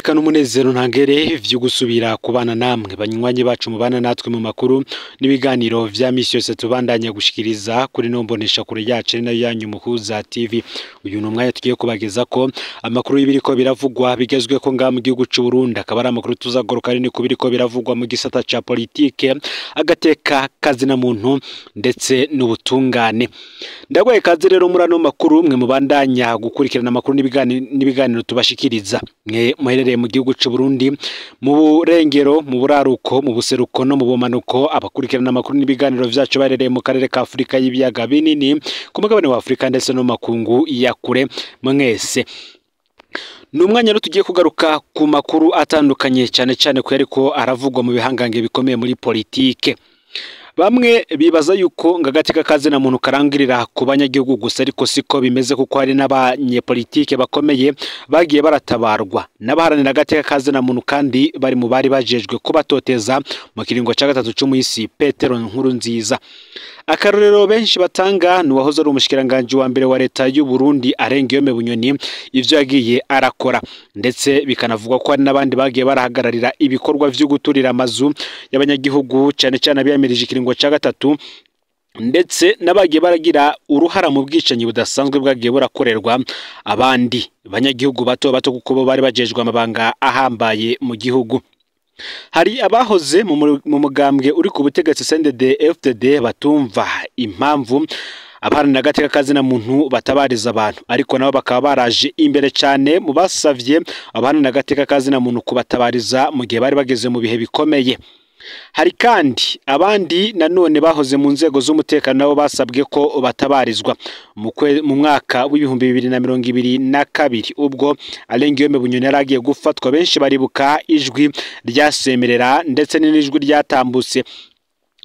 Niteka n'umunezero ntangere vyo gusubira kubana namwe banywanyi bacu mubana natwe mu makuru n'ibiganiro vya misi yose tubandanya gushikiriza kuri no mbonesha kure yacu ari nayo yanyu Muhuza TV. Uyu ni umwanya tugiye kubageza ko amakuru y'ibiriko biravugwa bigezweko ngaha mu gihugu c'u Burundi, akaba ari amakuru tuzagaruka ari ku biriko biravugwa mu gisata ca politike, agateka kazina muntu ndetse n'ubutungane. Ndagwaye kaze rero muri ano makuru mwe mubandanya gukurikirana amakuru n'ibiganiro tubashikiriza mwe muherereye mu gihugu c'u Burundi, mu burengero, mu buraruko, mu buseruko no mu bumanuko, abakurikirana amakuru n'ibiganiro vyacu barereye mu karere ka Afrika y'ibiyaga binini, ku mugabane wa Afrika ndetse no makungu ya kure mwese. Ni umwanya rero tugiye kugaruka ku makuru atandukanye cyane cyane ko yariko aravugwa mu bihangange bikomeye muri politike. Bamwe bibaza yuko ngagateka kazina muntu karangirira ku banyagihugu gusa, ariko siko bimeze kuko hari n'abanyepolitike bakomeye bagiye baratabarwa n'abaharanira agateka kazina muntu kandi bari mu bari bajejwe kubatoteza mu kiringo ca gatatu c'umuhisi Petero Nkurunziza. Akarorero benshi batanga ni uwahoze ari umushikiranganji wa mbere wa leta y'u Burundi Arengiyome Bunyoni, ivyo yagiye arakora, ndetse bikanavugwa ko hari n'abandi bagiye barahagararira ibikorwa vyo guturira amazu y'abanyagihugu cyane cyane abiyamirije ikiringo ca gatatu, ndetse n'abagiye baragira uruhara mu bwicanyi budasanzwe bwagiye burakorerwa abandi banyagihugu bato bato kuko bo bari bajejwe amabanga ahambaye mu gihugu. Hari abahoze mu mugambwe uri ku butegetsi CNDD FDD batumva impamvu abaharanira agateka kazina muntu batabariza abantu, ariko nabo bakaba baraje imbere cyane mu basavye abaharanira agateka kazina muntu kubatabariza mu gihe bari bageze mu bihe bikomeye. Hari kandi abandi nanone bahoze mu nzego z'umutekano nabo basabwe ko batabarizwa mu mwaka w'2022 ubwo Arengiyome Bunyoni yari agiye gufatwa. Benshi baribuka ijwi ryasemerera ndetse n'ijwi ryatambutse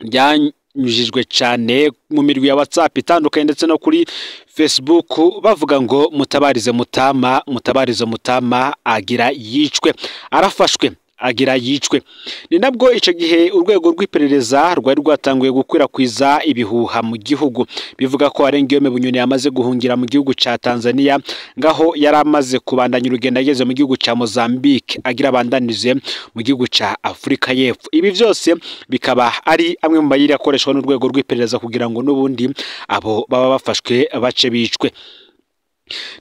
ryanyujijwe cyane mu mirwi ya WhatsApp itandukanye ndetse no kuri Facebook, bavuga ngo mutabarize Mutama, mutabarize Mutama agira yicwe, arafashwe agira yicwe. Ni nabwo ico gihe urwego rw'iperereza rwari rwatanguye gukwirakwiza ibihuha mu gihugu bivuga ko Arengiyome Bunyoni yamaze guhungira mu gihugu ca Tanzania, ngaho yari amaze kubandanya urugendo ageze mu gihugu ca Mozambique agira abandanize mu gihugu ca Afrika y'Epfo. Ibi vyose bikaba ari amwe mu mayeri akoreshwa n'urwego rw'iperereza kugira ngo n'ubundi abo baba bafashwe bace bicwe.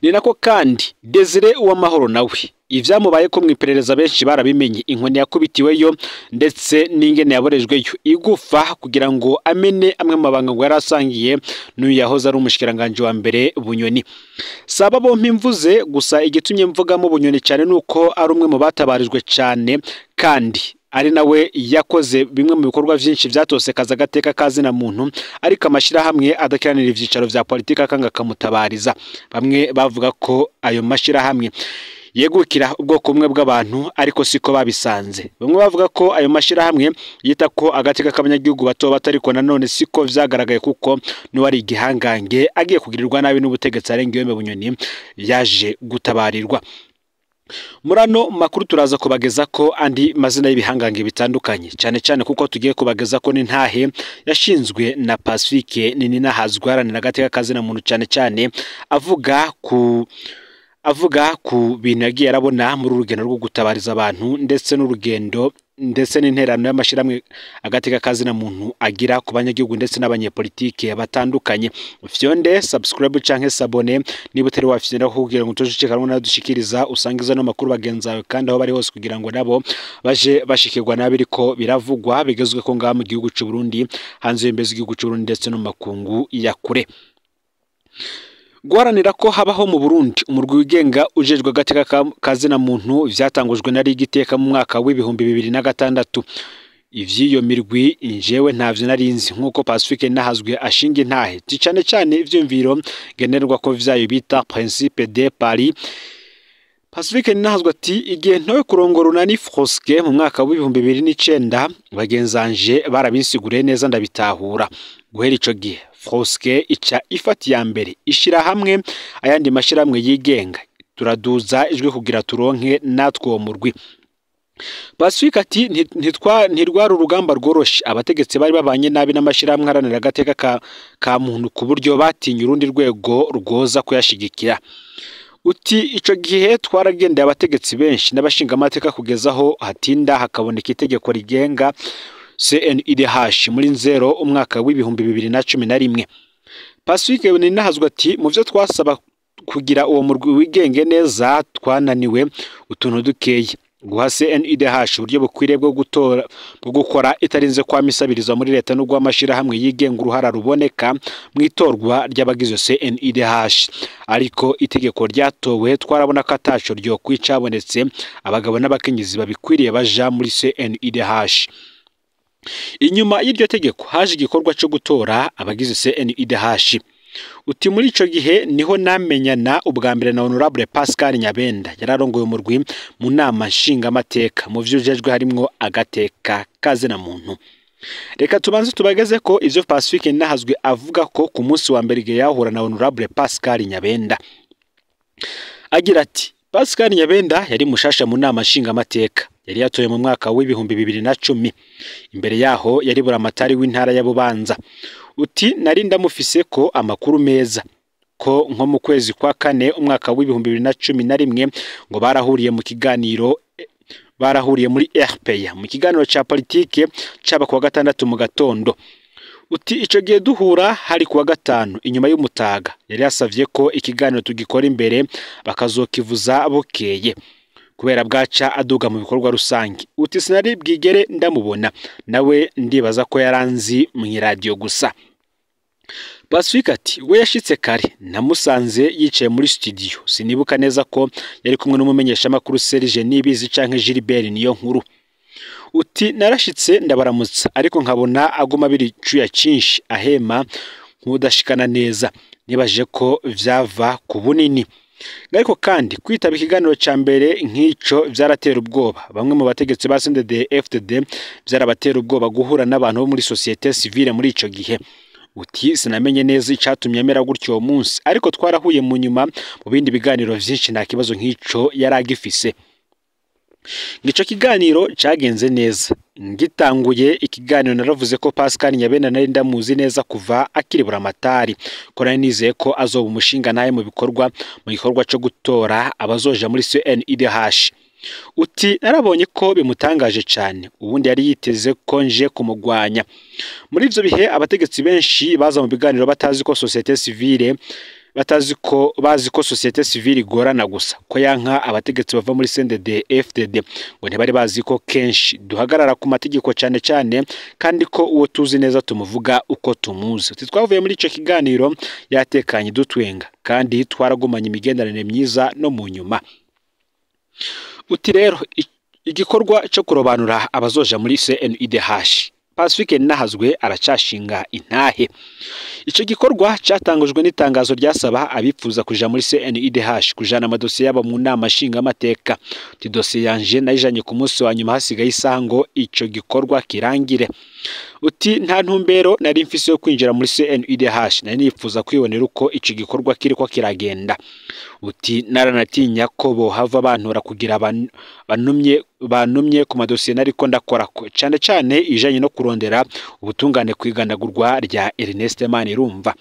Ni nako kandi Desire Uwamahoro nawe ivyamubaye ko mwiperereza benshi barabimenye, inkoni yakubitiweyo ndetse n'ingene yaborejweyo igufa kugira ngo amene amwe mu mabanga ngo yarasangiye n'uyu yahoze ari umushikiranganji wa mbere Bunyoni. Saba bompi mvuze gusa, igitumye mvugamo Bunyoni cyane nuko ari umwe mu batabarijwe cyane kandi ari nawe yakoze bimwe mu bikorwa vyinshi vyatosekaza agateka kazina muntu, ariko amashirahamwe adakiranira ivyicaro vya politika akanga kamutabariza. Bamwe bavuga ko ayo mashirahamwe yegukira ubwoko bumwe bw'abantu, ariko siko babisanze. Bamwe bavuga ko ayo mashirahamwe yita ko agateka k'abanyagihugu bato batariko nanone siko vyagaragaye, kuko n'uwari igihangange agiye kugirirwa nabi n'ubutegetsi Arengiyome Bunyoni yaje gutabarirwa. Murano makuru turaza kubageza ko andi mazina y'ibihangange bitandukanye cyane cyane kuko tugiye kubageza ko n'intahe yashinzwe na Pacifique Nininahazwe aharanira agateka kazina muntu, cyane cyane avuga ku bintu yagiye arabona muri urugendo rwo gutabariza abantu ndetse n'urugendo ndetse n'interano y'amashirahamwe agateka kazina muntu agira ku banyagihugu ndetse n'abanyepolitike batandukanye. Fyonde subscribe canke sabone niba utari wafyonda kugira ngo utoshike nadushikiriza usangiza no makuru bagenzawe kandi aho bari hose kugira ngo nabo baje bashikirwa nabiriko biravugwa bigezwe ko ngaha mu gihugu c'u Burundi, hanze y'imbizi y'igihugu c'u Burundi ndetse no makungu ya kure. Guharanira ko habaho mu Burundi umurwi wigenga ujejwe agateka kazina muntu vyatangujwe na Rigiteka mu mwaka w'2006. Ivyiyo mirwi injewe ntavyo narinzi nkuko Pacifique Nahazwe ashinga intahe cyane cyane ivyumviro generwa ko vyayo bita Principe de Paris. Pacifique Nahazwe ati igihe ntowe kurongora unani Frosque mu mwaka w'2009 bagenzanje barabinsiguriye neza ndabitahura. Guhera ico gihe Frosque ica ifati ya mbere ishira hamwe ayandi mashiramwe yigenga, turaduza ijwi kugira turonke natwe uwo murwi. Pacifique ati ntirwari urugamba rworoshe, abategetsi bari babanye nabi n'amashirahamwe aharanira agateka ka muntu ku buryo batinya urundi rwego rwoza kuyashigikira. Uti ico gihe twaragendeye abategetsi benshi n'abashingamateka kugeza aho hatinda hakaboneka itegeko rigenga CNIDH muri nzero umwaka w'2011. Pacifique Ninahazwa ati mu vyo twasaba kugira uwo murwi wigenge neza twananiwe utuntu dukeyi, guha CNIDH uburyo bukwiriye bwo gutora bwo gukora itarinze kwamisabiriza muri leta no guhamashira hamwe yigenga uruhara ruboneka mu itorwa ry'abagize CNIDH. Ariko itegeko ryatowe twarabona ko ataco ryo kwicabonetse, abagabo n'abakenyezi babikwiriye baja muri CNIDH. Inyuma y'iryo tegeko haje igikorwa cyo gutora abagize CNIDH. Uti muri ico gihe niho namenyana ubwa mbere na Honorable Pascal Nyabenda, yararongoye umurwi mu nama nshingamateka mu vyo ujejwe harimwo agateka kazina muntu. Reka tubanze tubageze ko ivyo Pacifique Ninahazwe avuga ko ku munsi wa mbere igihe yahura na Honorable Pascal Nyabenda. Agira ati Pascal Nyabenda yari mushasha mu nama nshingamateka, yari yatoye mu mwaka w'2010. Imbere yaho yari buramatari w'intara ya Bubanza. Uti nari ndamufise ko amakuru meza ko nko mu kwezi kwa kane umwaka w'2011 ngo barahuriye mu kiganiro, barahuriye muri RPA mu kiganiro ca politike caba kuwa gatandatu mu gatondo. Uti ico gihe duhura hari kuwa gatanu inyuma y'umutaga, yari yasavye ko ikiganiro tugikora imbere bakazokivuza bukeye kubera bwaca aduga mu bikorwa rusange. Uti sinari bwigere ndamubona, nawe ndibaza ko yaranzi mu radio gusa. Pacifique ati we yashitse kare namusanze yicaye muri studio, sinibuka neza ko yari kumwe n'umumenyeshamakuru Serge Nibizi canke Gilbert niyo nkuru. Uti narashitse ndabaramutsa, ariko nkabona aguma biri cuya cinshi ahema nk'udashikana neza, nibaje ko vyava ku bunini. Ariko kandi kwitaba ikiganiro ca mbere nk'ico vyaratera ubwoba bamwe mu bategetsi ba CNDD FDD, vyarabatera ubwoba guhura n'abantu bo muri société civile muri ico gihe. Uti sinamenye neza icatumye amera gutyo uwo munsi, ariko twarahuye mu nyuma mu bindi biganiro vyinshi nta kibazo nk'ico yaragifise. Ngico kiganiro cagenze neza. Ngitanguye ikiganiro naravuze ko Pascal Nyabenda nari ndamuzi neza kuva akiri buramatari, ko nari nizeye ko azoba umushinga naye mu bikorwa mu gikorwa co gutora abazoja muri CNIDH. Uti narabonye ko bimutangaje cane, ubundi yari yiteze ko nje kumugwanya. Muri ivyo bihe abategetsi benshi baza mu biganiro batazi ko société civile batazi ko bazi ko société civile igorana gusa, ko yanka abategetsi bava muri CNDD FDD, ngo ntibari bazi ko kenshi duhagarara ku mategeko cane cane, kandi ko uwo tuzi neza tumuvuga uko tumuzi. Uti twavuye muri ico kiganiro yatekanye dutwenga, kandi twaragumanye imigenderanire myiza no mu nyuma. Uti rero igikorwa cyo kurobanura abazoja muri CNIDH, Pacifique Ninahazwe aracashinga intahe. Ico gikorwa catangujwe n'itangazo ryasaba abipfuza kuja muri CNIDH kujana amadosiye yabo mu nama nshingamateka. Uti dosiye yanje nayijanye ku munsi wa nyuma hasigaye isaha ngo ico gikorwa kirangire. Uti nta ntumbero nari mfise yo kwinjira muri CNIDH, nari nifuza kwibonera uko ico gikorwa kiriko kiragenda. Uti naranatinya ko bohava bantora kugira banumye ku madosiye nariko ndakorako, cane cane ijanye no kurondera ubutungane kwigandagurwa rya Ernest Manirumva.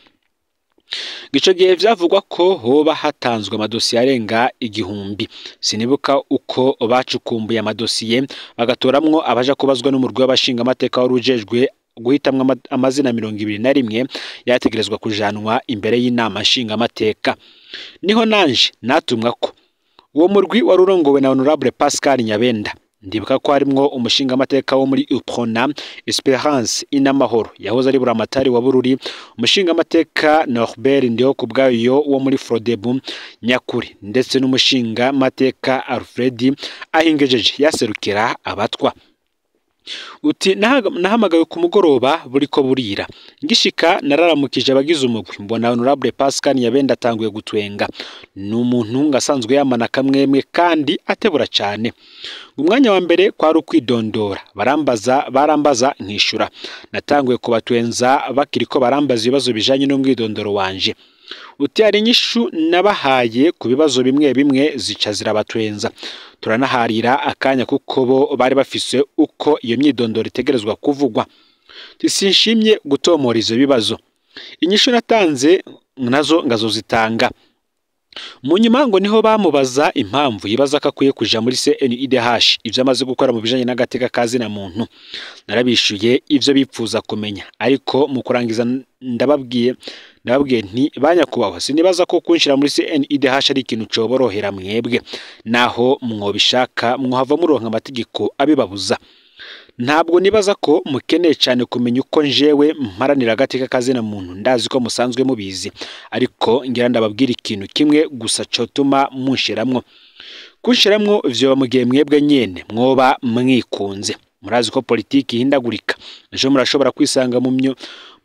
Ico gihe vyavugwa ko hoba hatanzwe amadosiye arenga 1000. Sinibuka uko bacukumbuye amadosiye bagatoramwo abaja kubazwa n'umurwi w'abashingamateka wari ujejwe guhitamwo amazina 21 yategerezwa kujanwa imbere y'inama nshingamateka. Niho nanje natumwa ko uwo murwi wari urongowe na Honorable Pascal Nyabenda. Ndibuka ko harimwo umushingamateka wo muri UPRONA Esperance Inamahoro yahoze ari buramatari wa Bururi, umushingamateka Norbert Ndiho kubwayo wo muri Frodebu Nyakuri, ndetse n'umushingamateka Alfred Ahingejeje yaserukira abatwa. Uti nahamagawe ku mugoroba buriko burira, ngishika nararamukije abagize umugwi, mbona Honorable Pascal Nyabenda atanguye gutwenga. Ni umuntu ngasanzwe yamana kamwemwe kandi atebura cane. Umwanya wa mbere kwari ukwidondora, barambaza nkishura. Natanguye kubatwenza bakiriko barambaza ibibazo bijanye n'umwidondoro wanje. Uti hari inyishu nabahaye ku bibazo bimwe bimwe zica zirabatwenza. Turanaharira akanya kuko bo bari bafise uko iyo myidondoro itegerezwa kuvugwa. Sinshimye gutomora ivyo bibazo. Inyishu natanze nazo ngazozitanga. Mu nyuma ngo niho bamubaza impamvu yibaza ko akwiye kuja muri CNIDH, ivyo amaze gukora mu bijanye n'agateka ka zina muntu. Narabishuye ivyo bipfuza kumenya, ariko mu kurangiza ndababwiye nti banyakubahwa, sinibaza ko kunshira muri CNIDH ari ikintu coborohera mwebwe, naho mwobishaka mwohava muronka amategeko abibabuza. Ntabwo nibaza ko mukeneye cyane kumenya uko njewe mparanira agateka ka zina muntu, ndazi ko musanzwe mubizi, ariko ngira ndababwira ikintu kimwe gusa cotuma munshiramwo. Kunshiramwo vyoba mu gihe mwebwe nyene mwoba mwikunze. Murazi ko politiki ihindagurika, ejo murashobora kwisanga mu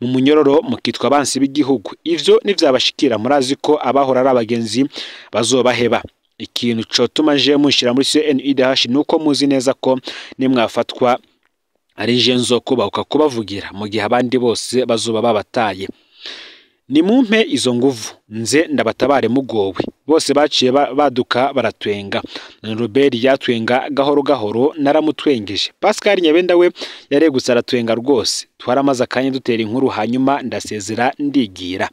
munyororo mukitwa abansi b'igihugu. Ivyo nivyabashikira murazi ko abahora ari abagenzi bazobaheba. Ikintu cotuma nje munshira muri CNIDH nuko muzi neza ko nimwafatwa ari je nzokubahuka kubavugira mu gihe abandi bose bazoba babataye. Nimumpe izo nguvu nze ndabatabare mugowe. Bose baciye baduka baratwenga. Robert yatwenga gahoro gahoro, naramutwengeje. Pascal Nyabenda we yaregutse aratwenga rwose. Twaramaze akanya dutera inkuru, hanyuma ndasezera ndigira.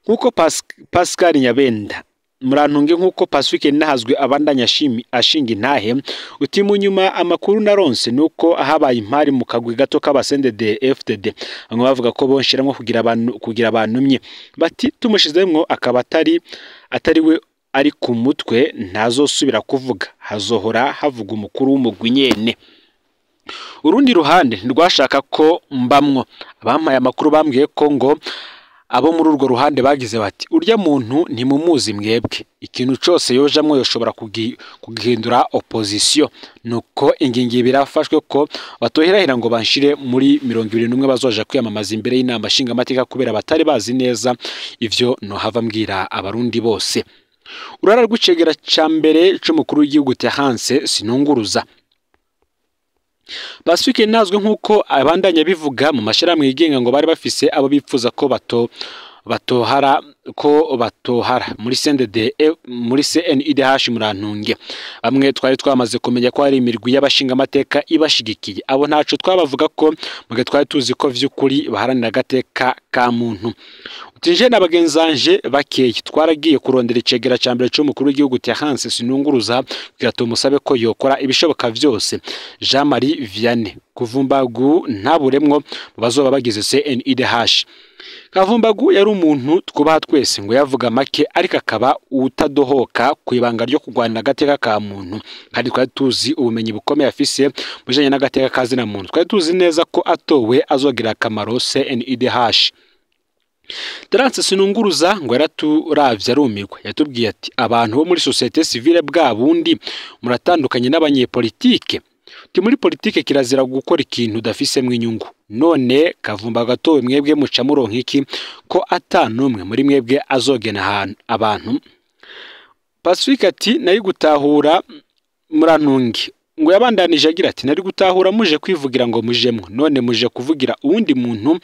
Nkuko Pascal Nyabenda murantunge, nkuko Pacifique Nahazwe abandanya ashinga intahe, uti mu nyuma amakuru naronse nuko habaye impari mu kagwi gato k'abasendede FDD, bamwe bavuga ko bonshiramwo kugira abantumye, bati tumushizemwo akaba atari we ari ku mutwe ntazosubira kuvuga, hazohora havuga umukuru w'umugwi nyene. Urundi ruhande ntirwashaka ko mbamwo. Abampaye amakuru bambwiye ko ngo abo muri urwo ruhande bagize bati urya muntu ntimumuzi mwebwe, ikintu cose yojamwo yoshobora kugihindura opposition. Nuko ingingi birafashwe ko batoherahira ngo banshire muri 21 bazoja kwiyamamaza imbere y'inama nshingamateka, kubera batari bazi neza ivyo nohava mbwira abarundi bose. Urara rw'icegera ca mbere c'umukuru w'igihugu Terence Sinunguruza. Pacifique Nazwe nkuko abandanya bivuga mu mashirahamwe yigenga ngo bari bafise abo bipfuza ko batohara muri CNDD muri CNIDH murantunge. Bamwe twari twamaze kumenya ko hari imirwi y'abashinga amateka ibashigikiye, abo ntaco twabavuga ko muge twari tuzi ko vy'ukuri baharanira agateka ka muntu. Utije n'abagenzanje bakeye twaragiye kurondera icegera ca mbere c'umukuru w'igihugu Terence Sinunguruza kugira tumusabe ko yokora ibishoboka vyose Jean Marie Vianney Kuvumbagu ntaburemwo bazoba bagize CNIDH. Kavumbagu yari umuntu twubaha twese, ngo yavuga make ariko akaba utadohoka ku ibanga ryo kurwanira agateka ka muntu, kandi twari tuzi ubumenyi bukomeye afise mu bijanye n'agateka ka zina muntu. Twari tuzi neza ko atowe azogira akamaro CNIDH. Terence Sinunguruza ngo yaraturavye arumirwa, yatubwiye ati abantu bo muri société civile bwa bundi muratandukanye n'abanyepolitike. Ti muri politike kirazira gukora ikintu udafisemwo inyungu. None Kavumba gatowe mwebwe muca muronka iki ko atanumwe muri mwebwe azogena abantu? Pacifique ati nari gutahura murantunge. Ngo yabandanije agira ati nari gutahura muje kwivugira ngo mujemwo, none muje kuvugira uwundi muntu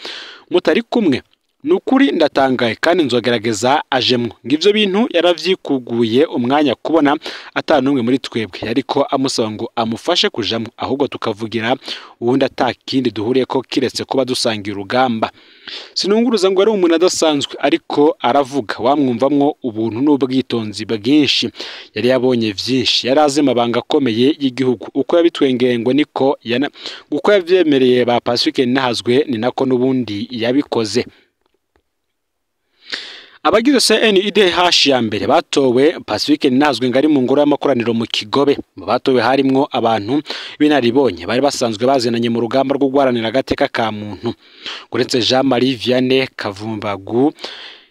mutari kumwe. Nukuri ndatangaye kandi nzogerageza ajemwo. Ngivyo bintu yaravyikuguye umwanya kubona atanumwe muri twebwe yariko amusaba ngo amufashe kujamwo, ahubwo tukavugira uwundi atakindi duhuriye ko kiretse kuba dusangira urugamba. Sinunguruza ngo ari umuntu adasanzwe, ariko aravuga wamwumvamwo ubuntu n'ubwitonzi bwinshi. Yari yabonye vyinshi, yari azi amabanga akomeye y'igihugu. Uko yabitwengeye ngo niko uko yavyemereye ba Pacifique Nahazwe ni nako n'ubundi yabikoze. Abagize CNIDH ya mbere batowe Pacifique Nazwe ngari mu ngoro y'amakoraniro mu Kigobe. Mu batowe harimwo abantu b'inaribonye bari basanzwe bazinanye mu rugamba rwo guharanira agateka ka muntu. Uretse Jean Marie Vianney Kavumbagu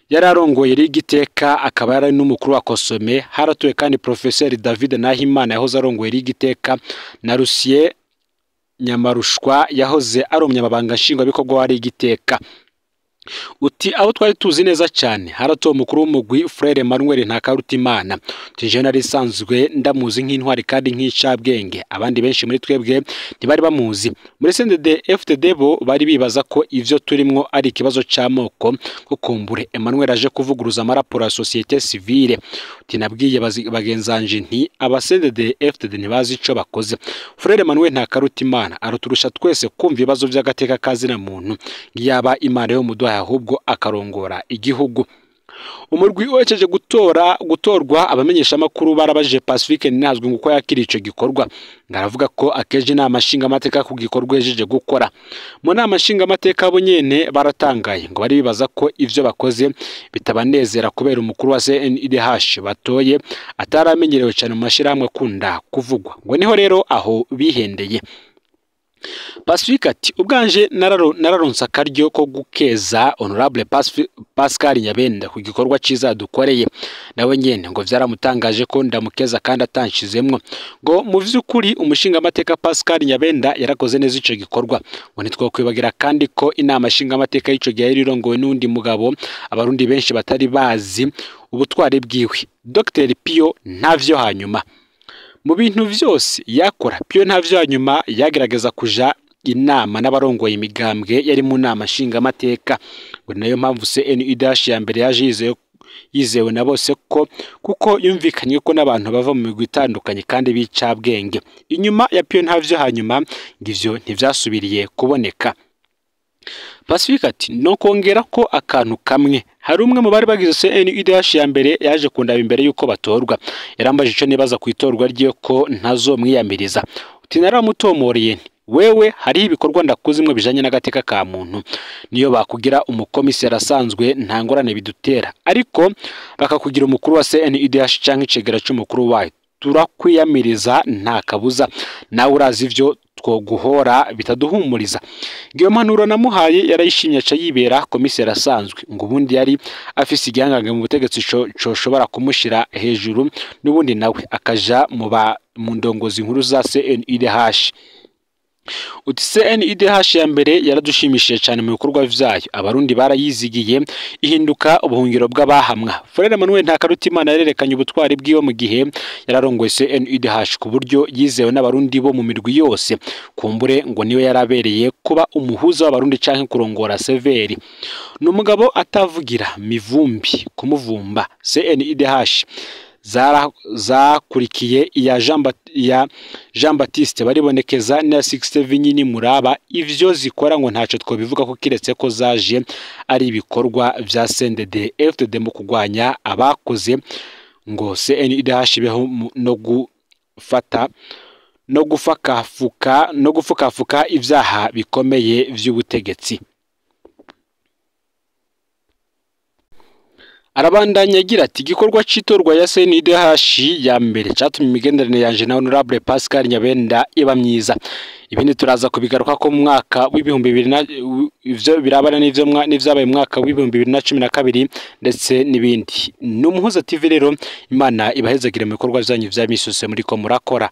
yari arongoye Rigiteka akaba yari n'umukuru wa Kosome, haratowe kandi Professeur David Nahimana yahoze arongoye Rigiteka na Lucien Nyamarushwa yahoze ari umunyamabanga nshingwabikorwa wa Rigiteka. Uti abo twari tuzi neza cyane haratowe umukuru w'umugwi Frere Emmanuel Ntakarutimana. Uti nari sanzwe ndamuzi nk'intwari kandi nk'icabwenge, abandi benshi muri twebwe ntibari bamuzi. Muri CNDD FDD bo bari bibaza ko ivyo turimwo ari ikibazo c'amoko, ko kumbure Emmanuel aje kuvuguruza amaraporo ya société civile. Uti nabwiye bagenzanje nti aba CNDD FDD ntibazi ico bakoze. Frere Emmanuel Ntakarutimana aruturusha twese kumva ibibazo vy'agateka kazina muntu, yaba Imana yo muduha ahubwo akarongora igihugu. Umurwi uhejeje gutorwa abamenyesha makuru barabajije Pacifique Nininahazwe ngo uko yakiriye ico gikorwa, ngaravuga ko akeje inama nshingamateka ku gikorwa yejeje gukora. Mu nama nshingamateka bo nyene baratangaye, ngo bari bibaza ko ivyo bakoze bitabanezera kubera umukuru wa CNIDH batoye ataramenyerewe cyane mu mashirahamwe akunda kuvugwa, ngo niho rero aho bihendeye. Pacifique ati ubwanje nararonse akaryo ko gukeza Honorable Pascal Nyabenda ku gikorwa ciza dukoreye, nawe nyene ngo vyaramutangaje ko ndamukeza kandi atanshizemwo. Ngo mu vy'ukuri umushingamateka Pascal Nyabenda yarakoze neza ico gikorwa, ngo ntitwokwibagira kandi ko inama nshingamateka y'ico gihe yari irongowe n'undi mugabo abarundi benshi batari bazi ubutwari bwiwe, Dr Pio Ntavyo. Hanyuma mu bintu vyose yakora, Pio Ntavyo hanyuma yagerageza kuja inama n'abarongoye imigambwe yari mu nama nshingamateka, ngo nayo mpamvu CNIDH ya mbere yaje yizewe na bose ko kuko yumvikanye ko n'abantu bava mu migwi itandukanye kandi b'icabwenge. Inyuma ya Pio Ntavyo hanyuma ngivyo ntivyasubiriye kuboneka. Pacifique ati no kongera ko akantu kamwe, hari umwe mu bari bagize CNIDH ya mbere yaje kundaba imbere yuko batorwa, yarambaje ico nibaza ku itorwa ryiyo ko ntazomwiyamiriza. Uti naramutomoreye nti wewe hariho ibikorwa ndakuzimwe bijanye n'agateka ka muntu, niyo bakugira umukomiseri asanzwe nta ngorane bidutera, ariko bakakugira umukuru wa CNIDH canke icegera c'umukuru wayo turakwiyamiriza nta kabuza, nawe urazi ivyo twoguhora bitaduhumuriza. Ngiyo mpanuro namuhaye yarayishimye aca yibera komiseri asanzwe, ngo ubundi yari afise igihangange mu butegetsi coshobora kumushira hejuru, n'ubundi nawe akaja mu ndongozi nkuru za CNIDH. Uti CNIDH ya mbere yaradushimishije cyane mu bikorwa vyayo, abarundi barayizigiye ihinduka ubuhungiro bw'abahamwa. Frere Emmanuel Ntakarutimana yarerekanye ubutwari bwiwe mu gihe yararongoye CNIDH ku buryo yizewe n'abarundi bo mu mirwi yose, kumbure ngo niwe yarabereye kuba umuhuza w'abarundi canke kurongora Severi. Ni umugabo atavugira mivumbi kumuvumba. CNIDH zakurikiye iya Jean Baptiste baribonekeza na Sixte Vinyini muraba ivyo zikora, ngo ntaco twobivuga ko kiretse ko zaje ari ibikorwa vya CNDD FDD mu kugwanya abakoze ngo CNIDH ibeho no gufata no gufakafuka no gufukafuka ivyaha bikomeye vy'ubutegetsi. Arabandanya agira ati igikorwa c'itorwa ya CNIDH ya mbere catumye imigenderanire yanje na Honorable Pascal Nyabenda iba myiza. Ibindi turaza kubigaruka ko mu mwaka w'ibihumbi bibiri na ivyo birabana n'ivyo n'ivyabaye mu mwaka w'ibihumbi bibiri na cumi na kabiri ndetse n'ibindi. N'Umuhuza TV rero, Imana ibahezagire mu bikorwa vyanyu vya misi yose muriko murakora.